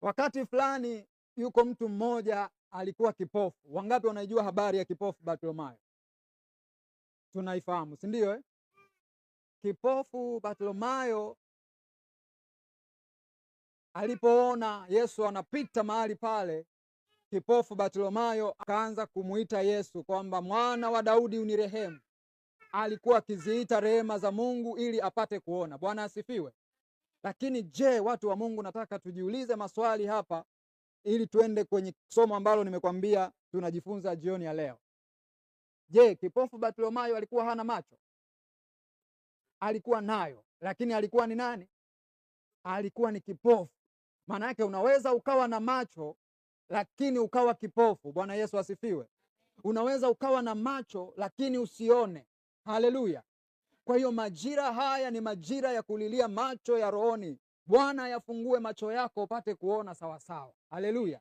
Wakati fulani yuko mtu mmoja alikuwa kipofu. Wangapi wanaijua habari ya kipofu Bartimayo? Tunaifahamu, si ndio, eh? Kipofu Bartimayo alipoona Yesu anapita mahali pale, kipofu Bartimayo akaanza kumuita Yesu kwamba mwana wa Daudi unirehemu. Alikuwa akiziita rehema za Mungu ili apate kuona. Bwana asifiwe. Lakini je, watu wa Mungu, nataka tujiulize maswali hapa ili tuende kwenye somo ambalo nimekwambia tunajifunza jioni ya leo. Je, kipofu Bartimayo alikuwa hana macho? Alikuwa nayo, lakini alikuwa ni nani? Alikuwa ni kipofu. Maana yake unaweza ukawa na macho lakini ukawa kipofu. Bwana Yesu asifiwe. Unaweza ukawa na macho lakini usione. Haleluya. Kwa hiyo majira haya ni majira ya kulilia macho ya rohoni. Bwana yafungue macho yako upate kuona sawasawa. Haleluya.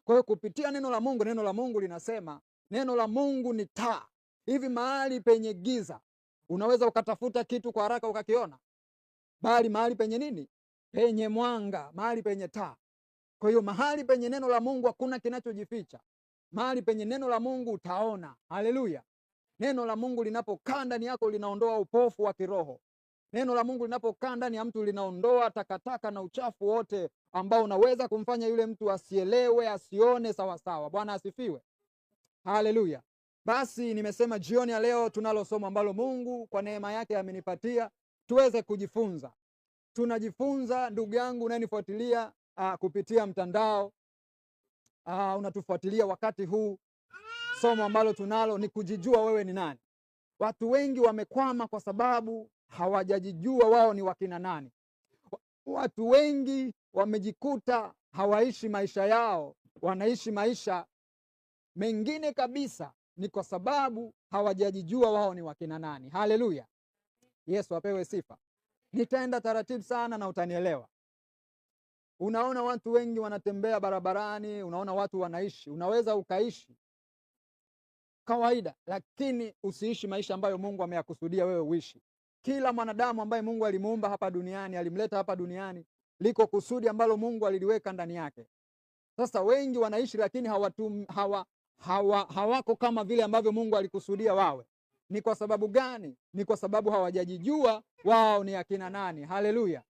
Kwa hiyo kupitia neno la Mungu, neno la Mungu linasema, neno la Mungu ni taa. Hivi mahali penye giza unaweza ukatafuta kitu kwa haraka ukakiona, bali mahali penye nini? Penye mwanga, mahali penye taa. Kwa hiyo mahali penye neno la Mungu hakuna kinachojificha. Mahali penye neno la Mungu utaona. Haleluya. Neno la Mungu linapokaa ndani yako linaondoa upofu wa kiroho. Neno la Mungu linapokaa ndani ya mtu linaondoa takataka na uchafu wote ambao unaweza kumfanya yule mtu asielewe, asione sawasawa. Bwana asifiwe. Haleluya. Basi nimesema jioni ya leo tunalo somo ambalo Mungu kwa neema yake amenipatia tuweze kujifunza. Tunajifunza, ndugu yangu unayenifuatilia kupitia mtandao, unatufuatilia wakati huu. Somo ambalo tunalo ni kujijua wewe ni nani. Watu wengi wamekwama kwa sababu hawajajijua wao ni wakina nani. Watu wengi wamejikuta hawaishi maisha yao, wanaishi maisha mengine kabisa, ni kwa sababu hawajajijua wao ni wakina nani. Haleluya. Yesu apewe sifa. Nitaenda taratibu sana na utanielewa. Unaona watu wengi wanatembea barabarani, unaona watu wanaishi. Unaweza ukaishi kawaida, lakini usiishi maisha ambayo Mungu ameyakusudia wewe uishi. Kila mwanadamu ambaye Mungu alimuumba hapa duniani, alimleta hapa duniani, liko kusudi ambalo Mungu aliliweka ndani yake. Sasa wengi wanaishi lakini hawako kama vile ambavyo Mungu alikusudia wawe. Ni kwa sababu gani? Ni kwa sababu hawajajijua wao ni akina nani. Haleluya.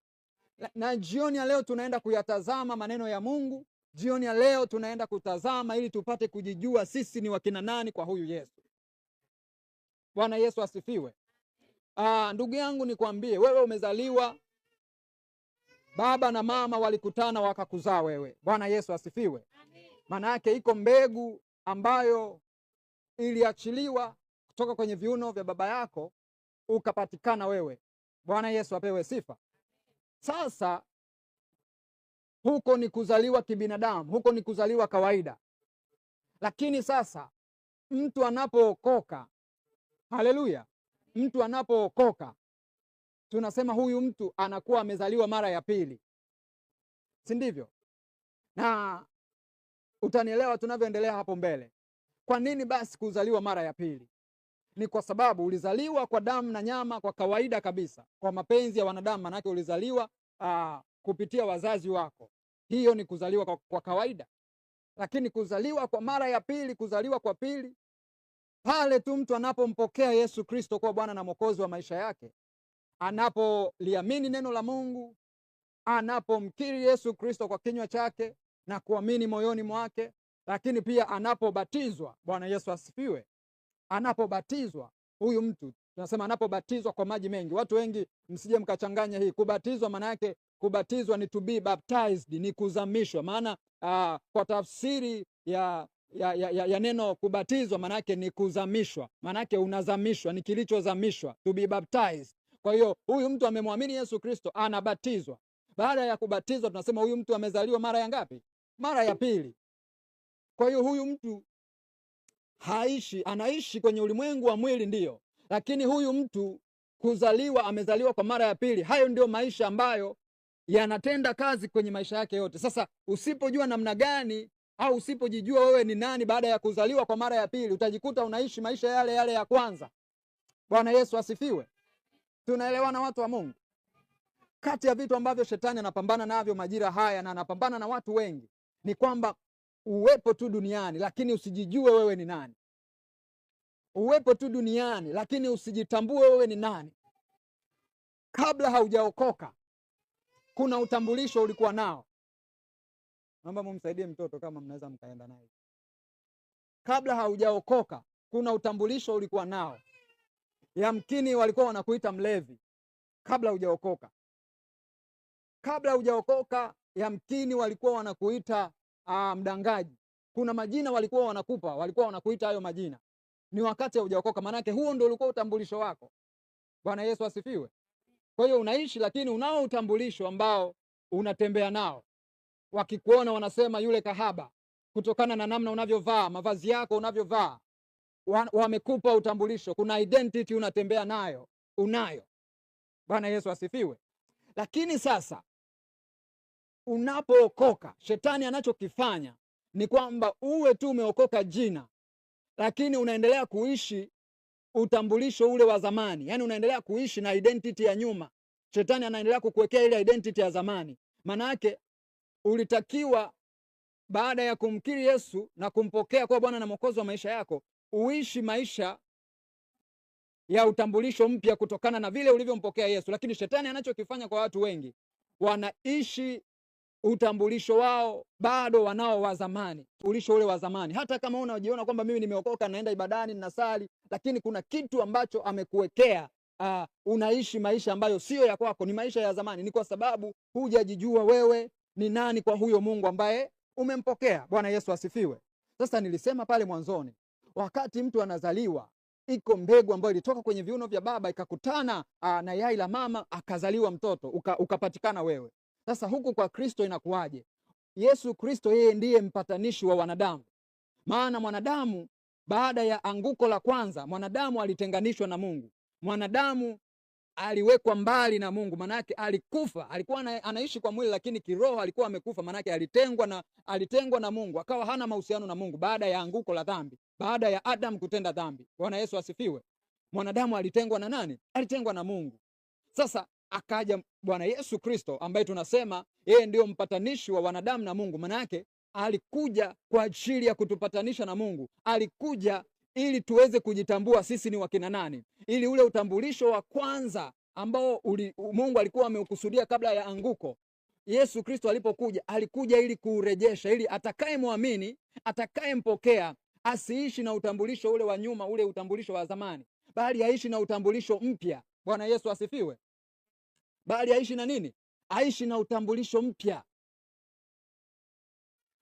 Na jioni ya leo tunaenda kuyatazama maneno ya Mungu. Jioni ya leo tunaenda kutazama ili tupate kujijua sisi ni wakina nani kwa huyu Yesu. Bwana Yesu asifiwe. Ndugu yangu nikwambie, wewe umezaliwa, baba na mama walikutana wakakuzaa wewe. Bwana Yesu asifiwe. Maana yake iko mbegu ambayo iliachiliwa kutoka kwenye viuno vya baba yako ukapatikana wewe. Bwana Yesu apewe sifa. Sasa huko ni kuzaliwa kibinadamu, huko ni kuzaliwa kawaida. Lakini sasa mtu anapookoka, haleluya, mtu anapookoka tunasema huyu mtu anakuwa amezaliwa mara ya pili, si ndivyo? Na utanielewa tunavyoendelea hapo mbele. Kwa nini basi kuzaliwa mara ya pili? Ni kwa sababu ulizaliwa kwa damu na nyama kwa kawaida kabisa, kwa mapenzi ya wanadamu, manake ulizaliwa kupitia wazazi wako. Hiyo ni kuzaliwa kwa kawaida. Lakini kuzaliwa kwa mara ya pili, kuzaliwa kwa pili, pale tu mtu anapompokea Yesu Kristo kuwa Bwana na Mwokozi wa maisha yake, anapoliamini neno la Mungu, anapomkiri Yesu Kristo kwa kinywa chake na kuamini moyoni mwake, lakini pia anapobatizwa. Bwana Yesu asifiwe. Anapobatizwa huyu mtu tunasema anapobatizwa kwa maji mengi. Watu wengi msije mkachanganya hii kubatizwa. Maana yake kubatizwa ni to be baptized, ni kuzamishwa. Maana kwa tafsiri ya neno kubatizwa maana yake ni kuzamishwa. Maana yake unazamishwa, ni kilichozamishwa, to be baptized. Kwa hiyo huyu mtu amemwamini Yesu Kristo, anabatizwa. Baada ya kubatizwa tunasema huyu mtu amezaliwa mara ya ngapi? Mara ya pili. Kwa hiyo huyu mtu haishi, anaishi kwenye ulimwengu wa mwili ndiyo, lakini huyu mtu kuzaliwa, amezaliwa kwa mara ya pili. Hayo ndio maisha ambayo yanatenda kazi kwenye maisha yake yote. Sasa usipojua namna gani au usipojijua wewe ni nani baada ya kuzaliwa kwa mara ya pili, utajikuta unaishi maisha yale yale ya kwanza. Bwana Yesu asifiwe. Tunaelewana watu wa Mungu? Kati ya vitu ambavyo shetani anapambana navyo majira haya na anapambana na watu wengi ni kwamba uwepo tu duniani lakini usijijue wewe ni nani. Uwepo tu duniani lakini usijitambue wewe ni nani. Kabla haujaokoka kuna utambulisho ulikuwa nao. Naomba mumsaidie mtoto kama mnaweza mkaenda naye. Kabla haujaokoka kuna utambulisho ulikuwa nao. Yamkini walikuwa wanakuita mlevi kabla hujaokoka. Kabla hujaokoka yamkini walikuwa wanakuita mdangaji. Kuna majina walikuwa wanakupa, walikuwa wanakuita hayo majina. Ni wakati haujaokoka, maanake huo ndio ulikuwa utambulisho wako. Bwana Yesu asifiwe. Kwa hiyo unaishi lakini unao utambulisho ambao unatembea nao. Wakikuona wanasema yule kahaba, kutokana na namna unavyovaa, mavazi yako unavyovaa. Wamekupa utambulisho, kuna identity unatembea nayo, unayo. Bwana Yesu asifiwe. Lakini sasa unapookoka, shetani anachokifanya ni kwamba uwe tu umeokoka jina, lakini unaendelea kuishi utambulisho ule wa zamani. Yaani unaendelea kuishi na identity ya nyuma. Shetani anaendelea kukuwekea ile identity ya zamani. Manake ulitakiwa baada ya kumkiri Yesu na kumpokea kuwa Bwana na Mwokozi wa maisha yako, uishi maisha ya utambulisho mpya kutokana na vile ulivyompokea Yesu. Lakini shetani anachokifanya kwa watu wengi, wanaishi utambulisho wao bado wanao wa zamani, ulisho ule wa zamani. Hata kama unajiona kwamba mimi nimeokoka, naenda ibadani, ninasali, lakini kuna kitu ambacho amekuwekea. Unaishi maisha ambayo sio ya kwako, ni maisha ya zamani. Ni kwa sababu hujajijua wewe ni nani kwa huyo Mungu ambaye umempokea. Bwana Yesu asifiwe. Sasa nilisema pale mwanzoni, wakati mtu anazaliwa, iko mbegu ambayo ilitoka kwenye viuno vya baba ikakutana na yai la mama, akazaliwa mtoto, ukapatikana wewe. Sasa huku kwa Kristo inakuwaje? Yesu Kristo yeye ndiye mpatanishi wa wanadamu. Maana mwanadamu baada ya anguko la kwanza, mwanadamu alitenganishwa na Mungu. Mwanadamu aliwekwa mbali na Mungu, manake alikufa. Alikuwa anaishi kwa mwili lakini kiroho alikuwa amekufa, manake alitengwa na Mungu, akawa hana mahusiano na Mungu baada ya anguko la dhambi, baada ya Adam kutenda dhambi. Bwana Yesu asifiwe. Mwanadamu alitengwa na nani? Alitengwa na Mungu. Sasa akaja Bwana Yesu Kristo ambaye tunasema yeye ndio mpatanishi wa wanadamu na Mungu. Manake alikuja kwa ajili ya kutupatanisha na Mungu. Alikuja ili tuweze kujitambua sisi ni wakina nani, ili ule utambulisho wa kwanza ambao Mungu alikuwa ameukusudia kabla ya anguko, Yesu Kristo alipokuja alikuja ili kuurejesha, ili atakayemwamini, atakayempokea asiishi na utambulisho ule wa nyuma, ule utambulisho wa zamani, bali aishi na utambulisho mpya. Bwana Yesu asifiwe. Bali aishi na nini? Aishi na utambulisho mpya.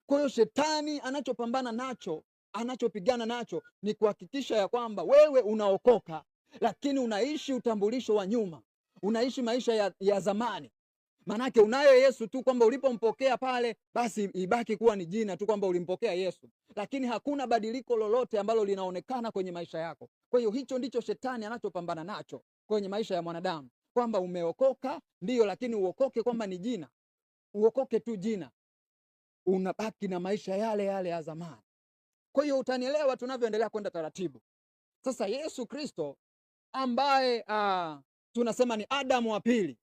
Kwa hiyo shetani anachopambana nacho, anachopigana nacho ni kuhakikisha ya kwamba wewe unaokoka lakini unaishi utambulisho wa nyuma, unaishi maisha ya zamani. Manake unayo Yesu tu, kwamba ulipompokea pale basi ibaki kuwa ni jina tu kwamba ulimpokea Yesu, lakini hakuna badiliko lolote ambalo linaonekana kwenye maisha yako. Kwa hiyo hicho ndicho shetani anachopambana nacho kwenye maisha ya mwanadamu, kwamba umeokoka ndiyo, lakini uokoke kwamba ni jina, uokoke tu jina, unabaki na maisha yale yale ya zamani. Kwa hiyo utanielewa tunavyoendelea kwenda taratibu. Sasa Yesu Kristo ambaye tunasema ni Adamu wa pili,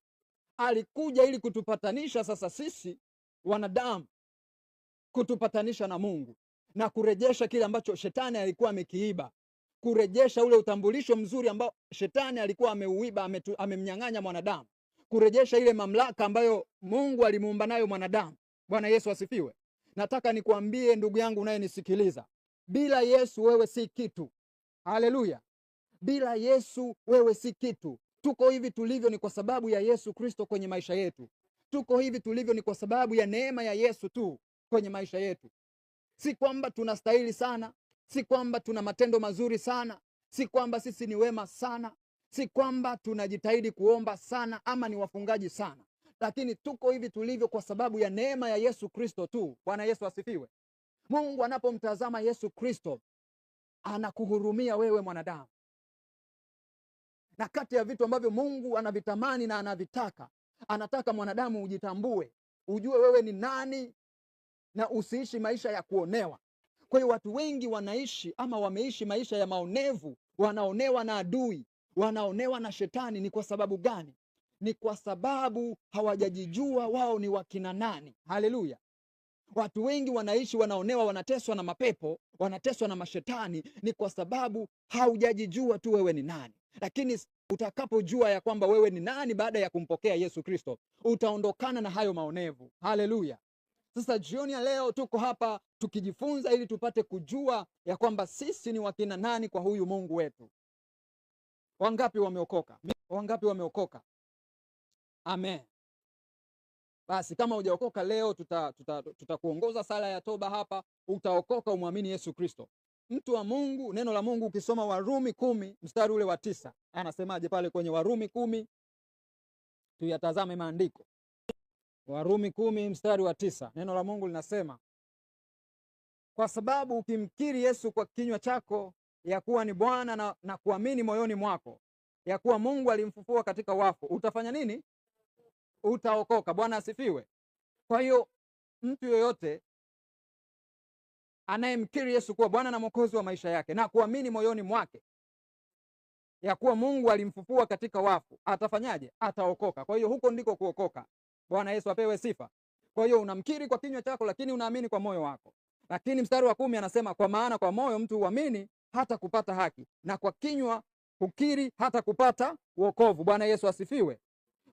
alikuja ili kutupatanisha sasa sisi wanadamu, kutupatanisha na Mungu na kurejesha kile ambacho shetani alikuwa amekiiba, kurejesha ule utambulisho mzuri ambao shetani alikuwa ameuiba, amemnyang'anya mwanadamu, kurejesha ile mamlaka ambayo Mungu alimuumba nayo mwanadamu. Bwana Yesu asifiwe. Nataka nikuambie ndugu yangu unayenisikiliza, bila Yesu wewe si kitu. Haleluya. Bila Yesu wewe si kitu. Tuko hivi tulivyo ni kwa sababu ya Yesu Kristo kwenye maisha yetu. Tuko hivi tulivyo ni kwa sababu ya neema ya Yesu tu kwenye maisha yetu. Si kwamba tunastahili sana, si kwamba tuna matendo mazuri sana, si kwamba sisi ni wema sana, si kwamba tunajitahidi kuomba sana ama ni wafungaji sana, lakini tuko hivi tulivyo kwa sababu ya neema ya Yesu Kristo tu. Bwana Yesu asifiwe. Mungu anapomtazama Yesu Kristo anakuhurumia wewe mwanadamu. Na kati ya vitu ambavyo Mungu anavitamani na anavitaka, anataka mwanadamu ujitambue, ujue wewe ni nani na usiishi maisha ya kuonewa. Kwa hiyo watu wengi wanaishi ama wameishi maisha ya maonevu, wanaonewa na adui, wanaonewa na shetani. Ni kwa sababu gani? Ni kwa sababu hawajajijua wao ni wakina nani. Haleluya! Watu wengi wanaishi, wanaonewa, wanateswa na mapepo, wanateswa na mashetani, ni kwa sababu haujajijua tu wewe ni nani. Lakini utakapojua ya kwamba wewe ni nani baada ya kumpokea Yesu Kristo, utaondokana na hayo maonevu. Haleluya! Sasa jioni ya leo tuko hapa tukijifunza ili tupate kujua ya kwamba sisi ni wakina nani kwa huyu Mungu wetu. Wangapi wameokoka? Wangapi wameokoka? Amen. Basi kama hujaokoka leo, tutakuongoza sala ya toba hapa, utaokoka umwamini Yesu Kristo. Mtu wa Mungu, neno la Mungu ukisoma Warumi 10 mstari ule wa 9, anasemaje pale kwenye Warumi 10? Tuyatazame maandiko. Warumi 10 mstari wa 9, neno la Mungu linasema, kwa sababu ukimkiri Yesu kwa kinywa chako ya kuwa ni Bwana na kuamini moyoni mwako ya kuwa Mungu alimfufua katika wafu, utafanya nini? Utaokoka. Bwana asifiwe. Kwa hiyo mtu yoyote anayemkiri Yesu kuwa Bwana na Mwokozi wa maisha yake na kuamini moyoni mwake ya kuwa Mungu alimfufua katika wafu, atafanyaje? Ataokoka. Kwa hiyo huko ndiko kuokoka. Bwana Yesu apewe sifa. Kwa hiyo unamkiri kwa kinywa chako, lakini unaamini kwa moyo wako. Lakini mstari wa 10 anasema, kwa maana kwa moyo mtu huamini hata kupata haki, na kwa kinywa hukiri hata kupata wokovu. Bwana Yesu asifiwe.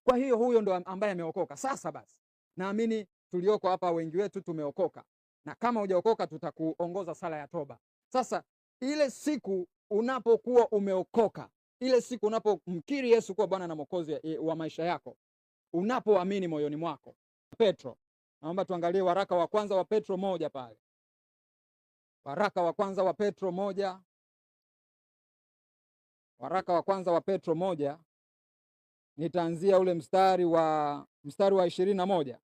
Kwa hiyo huyo ndo ambaye ameokoka. Sasa basi, naamini tulioko hapa wengi wetu tumeokoka, na kama hujaokoka tutakuongoza sala ya toba. Sasa ile siku unapokuwa umeokoka, ile siku unapomkiri Yesu kuwa Bwana na Mwokozi wa maisha yako, unapoamini moyoni mwako. Petro, naomba tuangalie waraka wa kwanza wa Petro 1 pale. Waraka wa kwanza wa Petro 1. Waraka wa kwanza wa Petro 1. Nitaanzia ule mstari wa 21.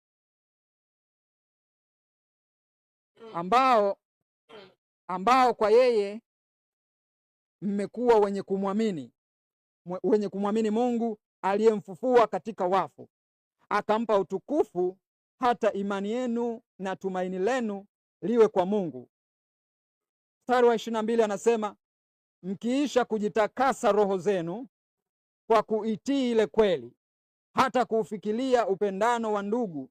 Ambao kwa yeye mmekuwa wenye kumwamini, wenye kumwamini Mungu aliyemfufua katika wafu, akampa utukufu, hata imani yenu na tumaini lenu liwe kwa Mungu. Mstari wa 22 anasema, mkiisha kujitakasa roho zenu kwa kuitii ile kweli, hata kuufikilia upendano wa ndugu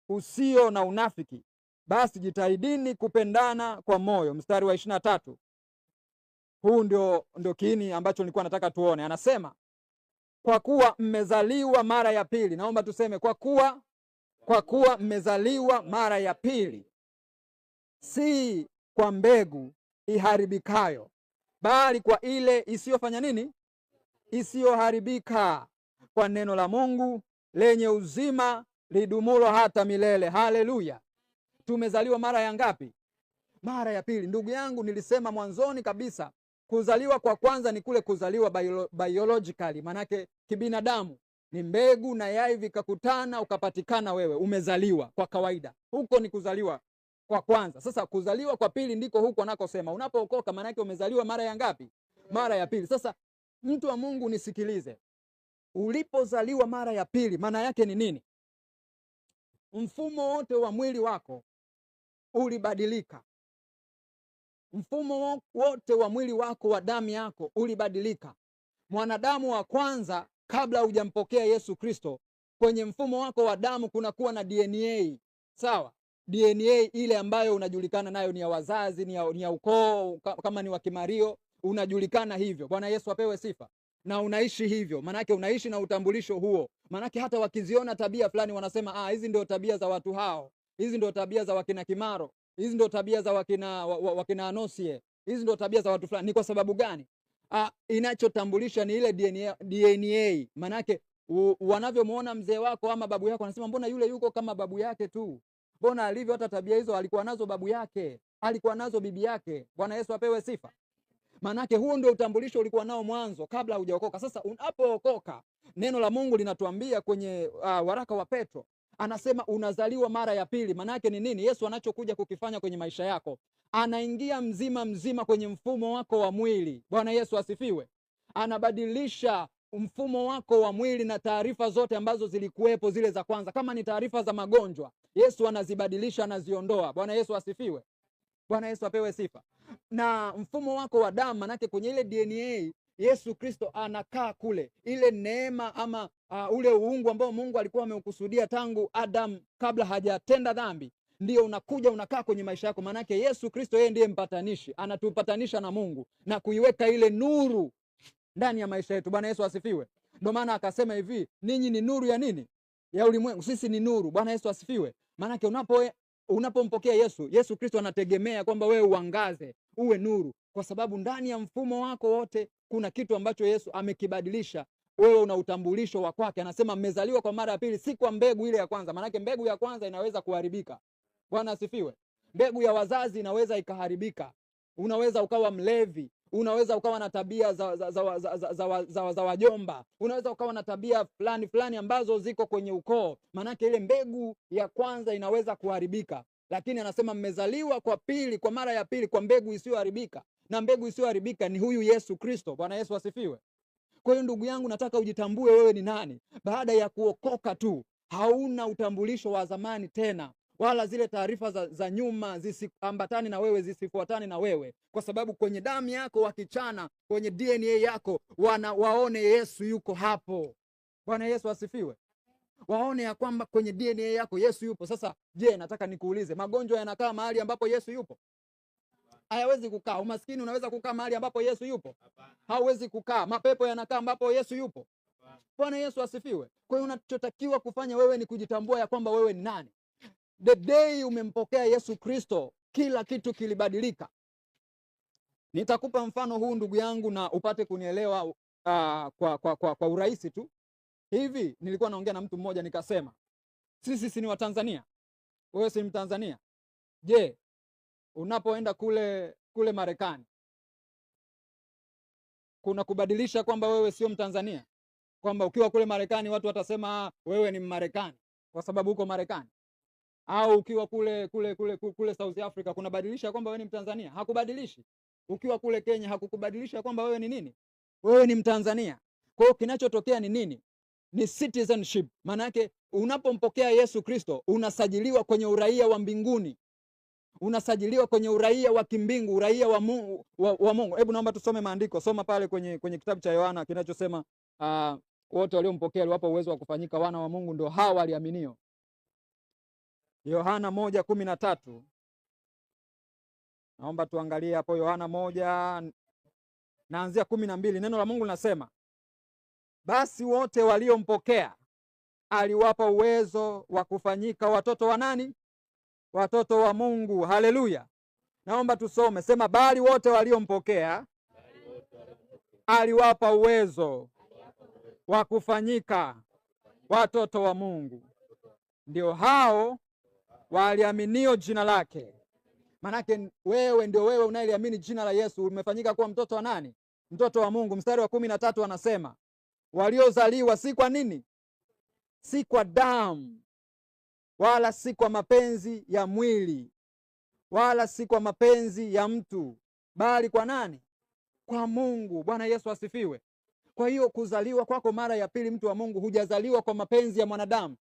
usio na unafiki, basi jitahidini kupendana kwa moyo. Mstari wa 23. Huu ndio kiini ambacho nilikuwa nataka tuone. Anasema, kwa kuwa mmezaliwa mara ya pili. Naomba tuseme kwa kuwa mmezaliwa mara ya pili, si kwa mbegu iharibikayo, bali kwa ile isiyofanya nini? Isiyoharibika, kwa neno la Mungu lenye uzima lidumulo hata milele. Haleluya. Tumezaliwa mara ya ngapi? Mara ya pili. Ndugu yangu, nilisema mwanzoni kabisa, kuzaliwa kwa kwanza ni kule kuzaliwa biologically, manake kibinadamu, ni mbegu na yai vikakutana ukapatikana wewe, umezaliwa kwa kawaida. Huko ni kuzaliwa kwa kwanza. Sasa kuzaliwa kwa pili ndiko huko anakosema unapookoka, manake umezaliwa mara ya ngapi? Mara ya pili. Sasa mtu wa Mungu nisikilize, ulipozaliwa mara ya pili maana yake ni nini? Mfumo wote wa mwili wako ulibadilika. Mfumo wote wa mwili wako, wa damu yako ulibadilika. Mwanadamu wa kwanza kabla hujampokea Yesu Kristo, kwenye mfumo wako wa damu kunakuwa na DNA. Sawa? DNA ile ambayo unajulikana nayo ni ya wazazi, ni ya ukoo, kama ni wa Kimario unajulikana hivyo. Bwana Yesu apewe sifa. Na unaishi hivyo, manake unaishi na utambulisho huo. Manake hata wakiziona tabia fulani wanasema, ah, hizi ndio tabia za watu hao, hizi ndio tabia za wakina Kimaro, hizi ndio tabia za wakina Anosie, hizi ndio tabia za watu fulani. Ni kwa sababu gani? Ah, inachotambulisha ni ile DNA. Manake wanavyomuona mzee wako ama babu yako wanasema, mbona yule yuko kama babu yake tu, mbona alivyo, hata tabia hizo alikuwa nazo babu yake, alikuwa nazo bibi yake. Bwana Yesu apewe sifa. Manake huo ndio utambulisho ulikuwa nao mwanzo kabla hujaokoka. Sasa unapookoka, neno la Mungu linatuambia kwenye waraka wa Petro, anasema unazaliwa mara ya pili. Manake ni nini? Yesu anachokuja kukifanya kwenye maisha yako, anaingia mzima mzima kwenye mfumo wako wa mwili. Bwana Yesu asifiwe. Anabadilisha mfumo wako wa mwili na taarifa zote ambazo zilikuwepo zile za kwanza. Kama ni taarifa za magonjwa, Yesu anazibadilisha, anaziondoa. Bwana Yesu asifiwe. Bwana Yesu apewe sifa. Na mfumo wako wa damu, manake kwenye ile DNA Yesu Kristo anakaa kule. Ile neema ama ule uungu ambao Mungu alikuwa ameukusudia tangu Adam kabla hajatenda dhambi, ndio unakuja unakaa kwenye maisha yako. Maanake Yesu Kristo yeye ndiye mpatanishi, anatupatanisha na Mungu na kuiweka ile nuru ndani ya maisha yetu. Bwana Yesu asifiwe. Ndio maana akasema hivi, ninyi ni nuru ya nini? Ya ulimwengu. Sisi ni nuru. Bwana Yesu asifiwe. Maanake unapompokea Yesu, Yesu Kristo anategemea kwamba wewe uangaze, uwe nuru, kwa sababu ndani ya mfumo wako wote kuna kitu ambacho Yesu amekibadilisha. Wewe una utambulisho wa kwake. Anasema mmezaliwa kwa mara ya pili, si kwa mbegu ile ya kwanza. Maanake mbegu ya kwanza inaweza kuharibika. Bwana asifiwe. Mbegu ya wazazi inaweza ikaharibika. Unaweza ukawa mlevi, unaweza ukawa na tabia za wajomba, unaweza ukawa na tabia fulani fulani ambazo ziko kwenye ukoo. Maanake ile mbegu ya kwanza inaweza kuharibika, lakini anasema mmezaliwa kwa pili, kwa mara ya pili, kwa mbegu isiyoharibika, na mbegu isiyoharibika ni huyu Yesu Kristo. Bwana Yesu asifiwe. Kwa hiyo ndugu yangu, nataka ujitambue wewe ni nani. Baada ya kuokoka tu, hauna utambulisho wa zamani tena, wala zile taarifa za nyuma zisiambatane na wewe, zisifuatane na wewe, kwa sababu kwenye damu yako wakichana, kwenye DNA yako waone Yesu yuko hapo. Bwana Yesu asifiwe. Waone ya kwamba kwenye DNA yako Yesu yupo. Sasa je, nataka nikuulize, magonjwa yanakaa mahali ambapo Yesu yupo? Hayawezi kukaa. Umaskini unaweza kukaa mahali ambapo Yesu yupo? Hauwezi kukaa. Mapepo yanakaa ambapo Yesu yupo? Bwana Yesu asifiwe. Kwa hiyo unachotakiwa kufanya wewe ni kujitambua ya kwamba wewe ni nani. The day umempokea Yesu Kristo, kila kitu kilibadilika. Nitakupa mfano huu ndugu yangu na upate kunielewa kwa urahisi tu. Hivi nilikuwa naongea na mtu mmoja nikasema, sisi si ni Watanzania? Wewe si Mtanzania? Je, unapoenda kule Marekani kuna kubadilisha kwamba wewe sio Mtanzania? Kwamba ukiwa kule Marekani watu watasema wewe ni Mmarekani kwa sababu uko Marekani? Au ukiwa kule South Africa kunabadilisha kwamba wewe ni Mtanzania? Hakubadilishi. Ukiwa kule Kenya hakukubadilisha kwamba wewe ni nini? Wewe ni Mtanzania. Kwa hiyo kinachotokea ni nini? Ni citizenship. Maana yake unapompokea Yesu Kristo unasajiliwa kwenye uraia wa mbinguni. Unasajiliwa kwenye uraia wa kimbingu, uraia wa Mungu, wa Mungu. Hebu naomba tusome maandiko. Soma pale kwenye kitabu cha Yohana kinachosema wote waliompokea aliwapa uwezo wa kufanyika wana wa Mungu, ndio hawa waliaminio. Yohana 1:13. Naomba tuangalie hapo Yohana 1 naanzia 12. Neno la Mungu linasema, basi wote waliompokea aliwapa uwezo wa kufanyika watoto wa nani? Watoto wa Mungu. Haleluya. Naomba tusome. Sema, bali wote waliompokea aliwapa uwezo wa kufanyika watoto wa Mungu, ndio hao waliaminio jina lake. Manake wewe ndio wewe unayeliamini jina la Yesu, umefanyika kuwa mtoto wa nani? Mtoto wa Mungu. Mstari wa 13 anasema, waliozaliwa si kwa nini? Si kwa damu, wala si kwa mapenzi ya mwili, wala si kwa mapenzi ya mtu, bali kwa nani? Kwa Mungu. Bwana Yesu asifiwe. Kwa hiyo kuzaliwa kwako mara ya pili, mtu wa Mungu, hujazaliwa kwa mapenzi ya mwanadamu.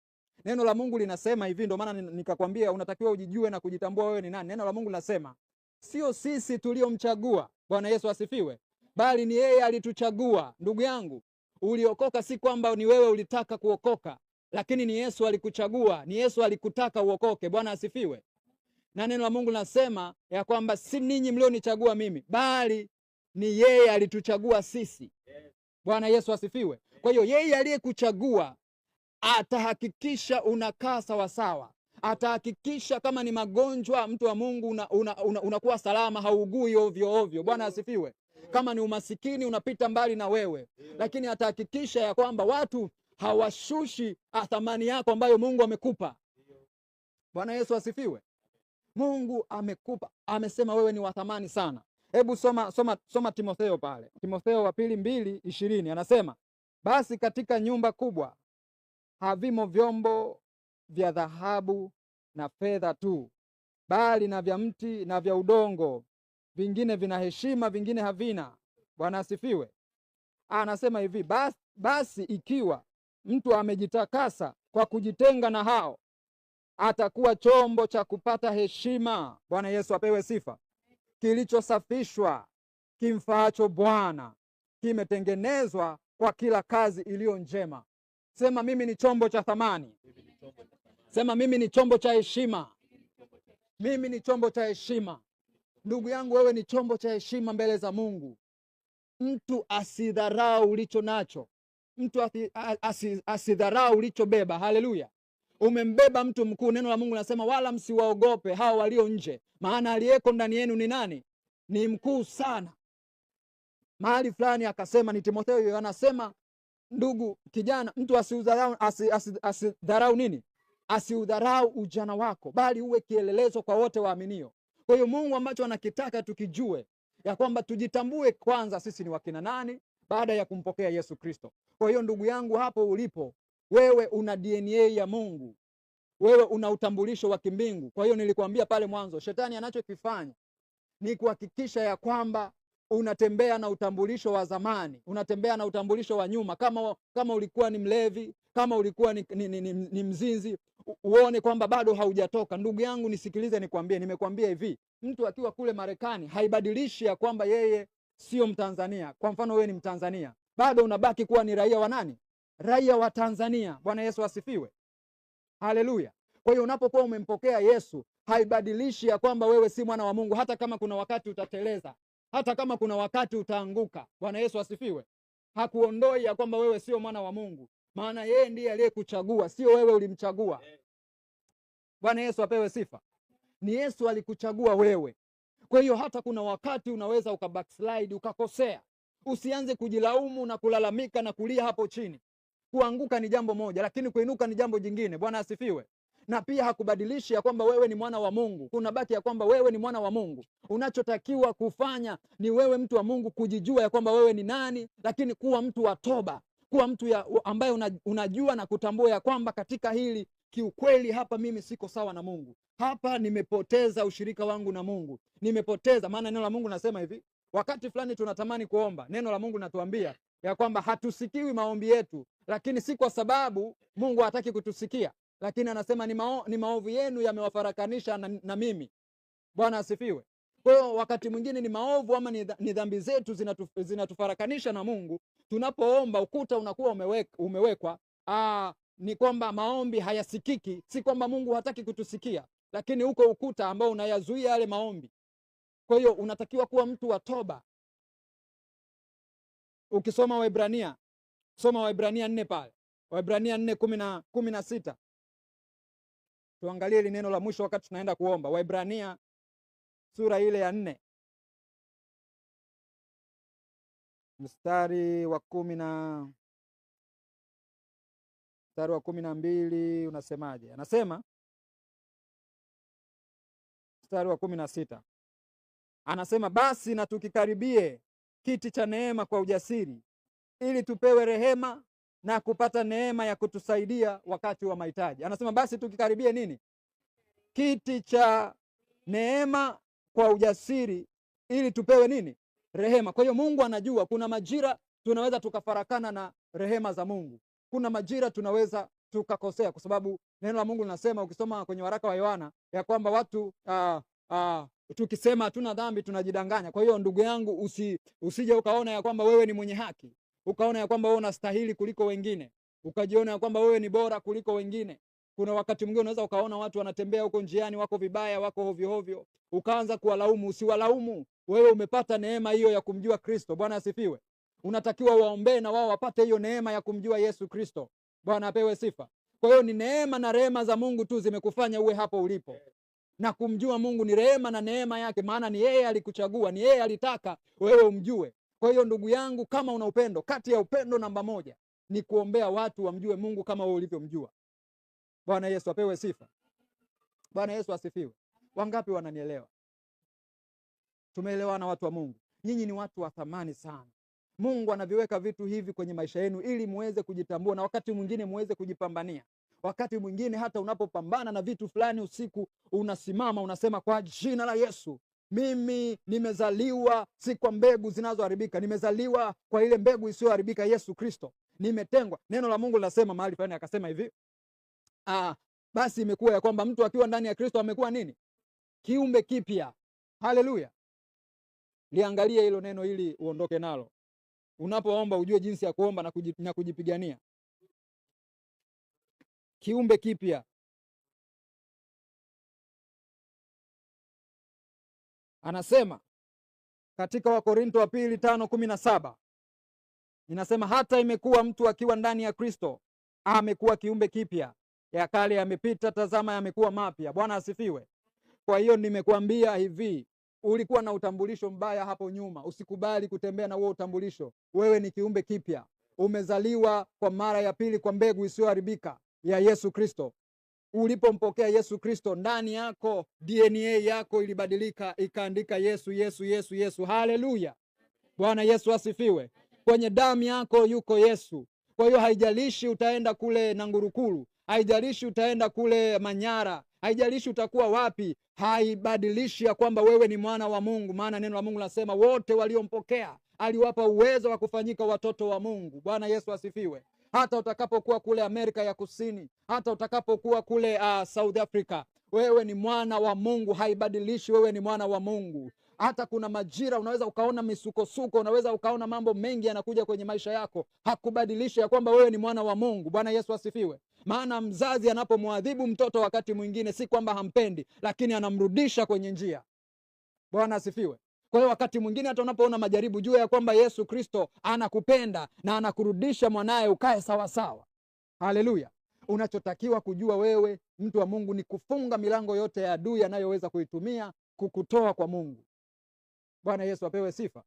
Neno la Mungu linasema hivi, ndio maana nikakwambia unatakiwa ujijue na kujitambua wewe ni nani. Neno la Mungu linasema sio sisi tuliomchagua, Bwana Yesu asifiwe, bali ni yeye alituchagua. Ndugu yangu, uliokoka si kwamba ni wewe ulitaka kuokoka, lakini ni Yesu alikuchagua, ni Yesu alikutaka uokoke. Bwana asifiwe. Na neno la Mungu linasema ya kwamba si ninyi mlionichagua mimi, bali ni yeye alituchagua sisi. Bwana Yesu asifiwe. Kwa hiyo yeye aliyekuchagua atahakikisha unakaa sawasawa. Atahakikisha kama ni magonjwa, mtu wa Mungu, unakuwa salama, haugui ovyo ovyo. Bwana asifiwe. Kama ni umasikini unapita mbali na wewe, lakini atahakikisha ya kwamba watu hawashushi thamani yako ambayo Mungu amekupa. Bwana Yesu asifiwe. Mungu amekupa, amesema wewe ni wa thamani sana. Hebu soma Timotheo pale. Timotheo wa pili 2:20 anasema, basi katika nyumba kubwa havimo vyombo vya dhahabu na fedha tu, bali na vya mti na vya udongo, vingine vina heshima, vingine havina. Bwana asifiwe. Anasema hivi, basi ikiwa mtu amejitakasa kwa kujitenga na hao, atakuwa chombo cha kupata heshima. Bwana Yesu apewe sifa. Kilichosafishwa kimfaacho Bwana, kimetengenezwa kwa kila kazi iliyo njema. Sema mimi ni chombo cha thamani. Sema mimi ni chombo cha heshima. Mimi ni chombo cha heshima. Ndugu yangu, wewe ni chombo cha heshima mbele za Mungu. Mtu asidharau ulicho nacho, mtu asidharau ulichobeba. Haleluya! Umembeba mtu mkuu. Neno la Mungu linasema wala msiwaogope hao walio nje, maana aliyeko ndani yenu ni nani? Ni mkuu sana. Mahali fulani akasema, ni Timotheo anasema, ndugu kijana, mtu asiudharau, asidharau nini? Asiudharau ujana wako, bali uwe kielelezo kwa wote waaminio. Kwa hiyo Mungu ambacho anakitaka tukijue ya kwamba tujitambue kwanza sisi ni wakina nani baada ya kumpokea Yesu Kristo. Kwa hiyo ndugu yangu, hapo ulipo wewe una DNA ya Mungu, wewe una utambulisho wa kimbingu. Kwa hiyo nilikuambia pale mwanzo, shetani anachokifanya ni kuhakikisha ya kwamba unatembea na utambulisho wa zamani, unatembea na utambulisho wa nyuma. Kama ulikuwa ni mlevi, kama ulikuwa ni mzinzi, uone kwamba bado haujatoka. Ndugu yangu nisikilize, nikwambie, nimekwambia hivi, mtu akiwa kule Marekani haibadilishi ya kwamba yeye sio Mtanzania. Kwa mfano wewe ni Mtanzania, bado unabaki kuwa ni raia wa nani? Raia wa Tanzania. Bwana Yesu asifiwe, haleluya. Kwa hiyo unapokuwa umempokea Yesu haibadilishi ya kwamba wewe si mwana wa Mungu, hata kama kuna wakati utateleza, hata kama kuna wakati utaanguka. Bwana Yesu asifiwe. Hakuondoi ya kwamba wewe sio mwana wa Mungu, maana yeye ndiye aliyekuchagua, sio wewe ulimchagua. Bwana Yesu apewe sifa. Ni Yesu alikuchagua wewe. Kwa hiyo hata kuna wakati unaweza ukabackslide, ukakosea, usianze kujilaumu na kulalamika na kulia hapo chini. Kuanguka ni jambo moja, lakini kuinuka ni jambo jingine. Bwana asifiwe. Na pia hakubadilishi ya kwamba wewe ni mwana wa Mungu. Kuna baki ya kwamba wewe ni mwana wa Mungu. Unachotakiwa kufanya ni wewe mtu wa Mungu kujijua ya kwamba wewe ni nani, lakini kuwa mtu wa toba, kuwa mtu ambaye unajua na kutambua ya kwamba katika hili kiukweli, hapa mimi siko sawa na Mungu, hapa nimepoteza ushirika wangu na Mungu, nimepoteza. Maana neno la Mungu nasema hivi, wakati fulani tunatamani kuomba, neno la Mungu linatuambia ya kwamba hatusikiwi maombi yetu, lakini si kwa sababu Mungu hataki kutusikia, lakini anasema ni maovu yenu yamewafarakanisha na mimi. Bwana asifiwe. Kwa hiyo wakati mwingine ni maovu ama ni dhambi zetu zinatufarakanisha na Mungu. Tunapoomba ukuta unakuwa umewekwa. Ni kwamba maombi hayasikiki, si kwamba Mungu hataki kutusikia, lakini huko ukuta ambao unayazuia yale maombi. Kwa hiyo unatakiwa kuwa mtu wa toba. Ukisoma Waebrania, soma Waebrania 4 pale, Waebrania 4:16. Tuangalie ile neno la mwisho wakati tunaenda kuomba. Waebrania sura ile ya 4 mstari wa 12 unasemaje? Anasema mstari wa 16 anasema, basi na tukikaribie kiti cha neema kwa ujasiri, ili tupewe rehema na kupata neema ya kutusaidia wakati wa mahitaji. Anasema basi tukikaribie nini? Kiti cha neema kwa ujasiri, ili tupewe nini? Rehema. Kwa hiyo Mungu anajua kuna majira tunaweza tukafarakana na rehema za Mungu. Kuna majira tunaweza tukakosea, kwa sababu neno la Mungu linasema, ukisoma kwenye waraka wa Yohana, ya kwamba watu tukisema hatuna dhambi tunajidanganya. Kwa hiyo ndugu yangu, usije ukaona ya kwamba wewe ni mwenye haki, ukaona ya kwamba wewe unastahili kuliko wengine, ukajiona ya kwamba wewe ni bora kuliko wengine. Kuna wakati mwingine unaweza ukaona watu wanatembea huko njiani wako vibaya, wako hovyo hovyo, ukaanza kuwalaumu. Usiwalaumu, wewe umepata neema hiyo ya kumjua Kristo. Bwana asifiwe. Unatakiwa waombee na wao wapate hiyo neema ya kumjua Yesu Kristo. Bwana apewe sifa. Kwa hiyo ni neema na rehema za Mungu tu zimekufanya uwe hapo ulipo. Na kumjua Mungu ni rehema na neema yake, maana ni yeye alikuchagua, ni yeye alitaka wewe umjue. Kwa hiyo ndugu yangu, kama una upendo, kati ya upendo namba moja ni kuombea watu wamjue Mungu kama wewe ulivyomjua. Bwana Yesu apewe sifa. Bwana Yesu asifiwe. Wangapi wananielewa? Tumeelewana watu wa Mungu? Nyinyi ni watu wa thamani sana. Mungu anaviweka vitu hivi kwenye maisha yenu ili muweze kujitambua, na wakati mwingine muweze kujipambania. Wakati mwingine hata unapopambana na vitu fulani usiku, unasimama unasema, kwa jina la Yesu, mimi nimezaliwa si kwa mbegu zinazoharibika, nimezaliwa kwa ile mbegu isiyoharibika, Yesu Kristo. Nimetengwa. Neno la Mungu linasema mahali fulani, akasema hivi, basi imekuwa ya kwamba mtu akiwa ndani ya Kristo amekuwa nini? Kiumbe kipya. Haleluya. Liangalie hilo neno ili uondoke nalo. Unapoomba ujue jinsi ya kuomba na kujipigania. kiumbe kipya. Anasema katika Wakorinto wa pili 5:17 inasema, hata imekuwa mtu akiwa ndani ya Kristo amekuwa kiumbe kipya, ya kale yamepita, tazama yamekuwa mapya. Bwana asifiwe. Kwa hiyo nimekuambia hivi, ulikuwa na utambulisho mbaya hapo nyuma, usikubali kutembea na huo utambulisho. Wewe ni kiumbe kipya, umezaliwa kwa mara ya pili kwa mbegu isiyoharibika ya Yesu Kristo. Ulipompokea Yesu Kristo ndani yako, DNA yako ilibadilika, ikaandika Yesu, Yesu, Yesu, Yesu. Haleluya, Bwana Yesu asifiwe. Kwenye damu yako yuko Yesu. Kwa hiyo haijalishi utaenda kule Nangurukuru, haijalishi utaenda kule Manyara, haijalishi utakuwa wapi, haibadilishi ya kwamba wewe ni mwana wa Mungu. Maana neno la Mungu linasema wote waliompokea aliwapa uwezo wa kufanyika watoto wa Mungu. Bwana Yesu asifiwe. Hata utakapokuwa kule Amerika ya Kusini, hata utakapokuwa kule South Africa, wewe ni mwana wa Mungu. Haibadilishi, wewe ni mwana wa Mungu. Hata kuna majira unaweza ukaona misukosuko, unaweza ukaona mambo mengi yanakuja kwenye maisha yako, hakubadilishi ya kwamba wewe ni mwana wa Mungu. Bwana Yesu asifiwe. Maana mzazi anapomwadhibu mtoto wakati mwingine si kwamba hampendi, lakini anamrudisha kwenye njia. Bwana asifiwe. Kwa hiyo wakati mwingine hata unapoona majaribu, jua ya kwamba Yesu Kristo anakupenda na anakurudisha mwanaye ukae sawasawa. Haleluya. Unachotakiwa kujua wewe mtu wa Mungu ni kufunga milango yote ya adui anayoweza kuitumia kukutoa kwa Mungu. Bwana Yesu apewe sifa.